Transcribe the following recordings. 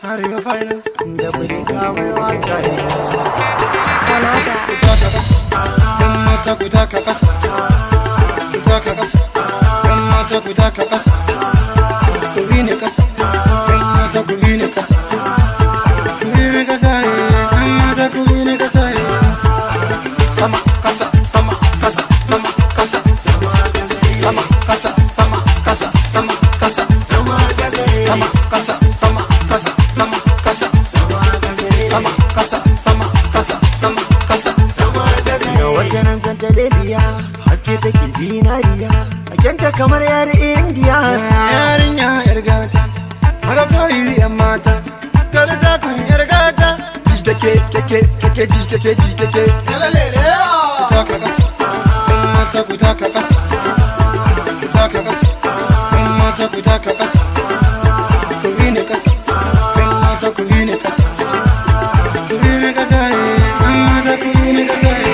Arewa Finance. Da burga mai waka. Canada. Yan mata, ku taka kasa. Ku taka kasa. Yan mata, ku taka kasa. Ku bi ni kasa. Yan mata, ku bi ni kasa. Ku bi ni kasa, eh. Yan mata, ku bi ni kasa, eh. Sama, kasa, sama, kasa, sama, kasa. Sama, kasa, sama, kasa, sama, kasa. Sama, kasa, sama, kasa, sama, kasa. Sama, kasa, sama, kasa, sama, kasa. Ga wata nan santa lebiya, haske take zinariya, a kyanta kamar yar Indiya. Yarinya yar gata, haka koyi yan mata, kar ta kun yar gata. Ji kake kake kake ji kake ji kake. Ku taka kasa, yan mata, ku taka kasa. Ku taka kasa, yan mata, ku taka kasa. Ku bi ni kasa, yan mata, ku bi ni kasa. Ku bi ni kasa, eh, yan mata, ku bi ni kasa, eh.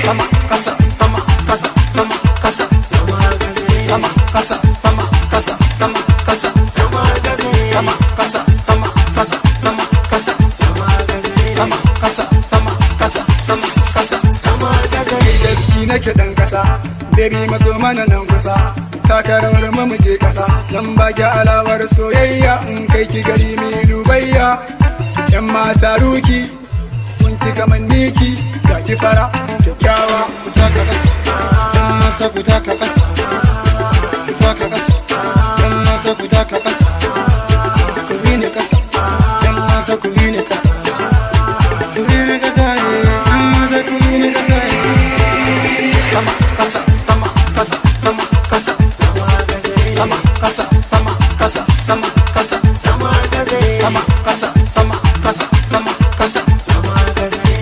Sama, kasa, sama, kasa, sama, kasa. Sama, kasa, sama, kasa, sama, kasa. Sama, kasa, sama, kasa, sama, kasa. Sama, kasa, sama, kasa, sama, kasa. Gaski nake dan kasa, baby, maso mana nan kusa, taka rawar mu mu je kasa. Zan baki alawar soyayya, in kai ki gari mai lubayya. Yan mata ruki, kun ki kaman niki, ga ki fara kyakkyawa. Ku taka kasa, yan mata, ku taka kasa. Ku taka kasa, yan mata, ku taka kasa. Ku bi ni kasa, yan mata, ku bi ni kasa. Ku bi ni kasa, eh, yan mata, ku bi ni kasa, eh. Sama, kasa, sama, kasa, sama, kasa. Sama, kasa, sama, kasa, sama, kasa. Sama, kasa, sama, kasa, sama, kasa.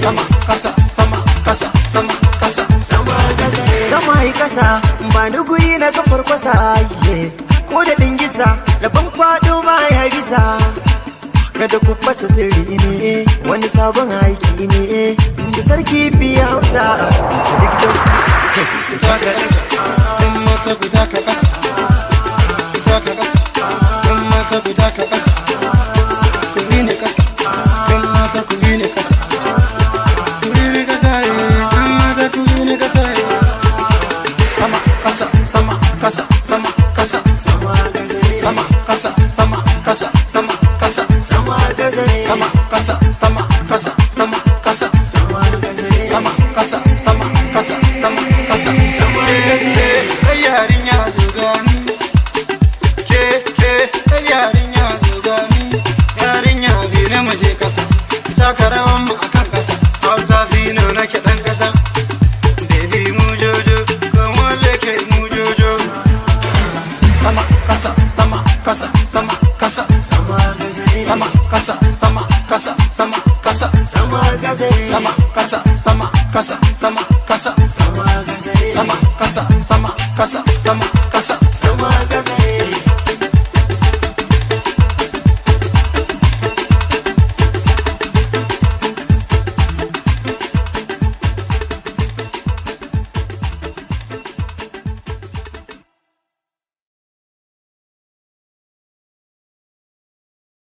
Sama, kasa, sama, kasa, sama, kasa. Sama yi kasa, ba ni guri na kafar kwasa ye. Ko da dingisa rabon kwado ba ya bisa. Kada ku fasa sirri ne, wani sabon aiki ne da sarki biya Hausa Sadiq Dausi. Ku taka kasa, yan mata, ku taka kasa. Ku taka kasa, yan mata, ku taka kasa. Ku bi ni kasa, yan mata, ku bi ni kasa. Ku bi ni kasa, eh, yan mata, ku bi ni kasa, eh. Sama, kasa, sama, kasa, sama, kasa. Sama, kasa, sama, kasa, sama, kasa. Sama, kasa, sama, kasa, sama, kasa. Sama, kasa, sama, kasa, sama, kasa. Ke, yarinya, zo gani. Ke, ke, yarinya, zo gani. Yarinya, bi ni mu je kasa. Taka rawan mu akan kasa. Hausa Fino nake dan kasa. Baby, mu jojo, come on, leke mu jojo. Sama, kasa, sama, kasa, sama, kasa. Sama, kasa, sama, kasa, sama, kasa. Sama, kasa, sama, kasa, sama, kasa. Sama, kasa, sama, kasa, sama, kasa.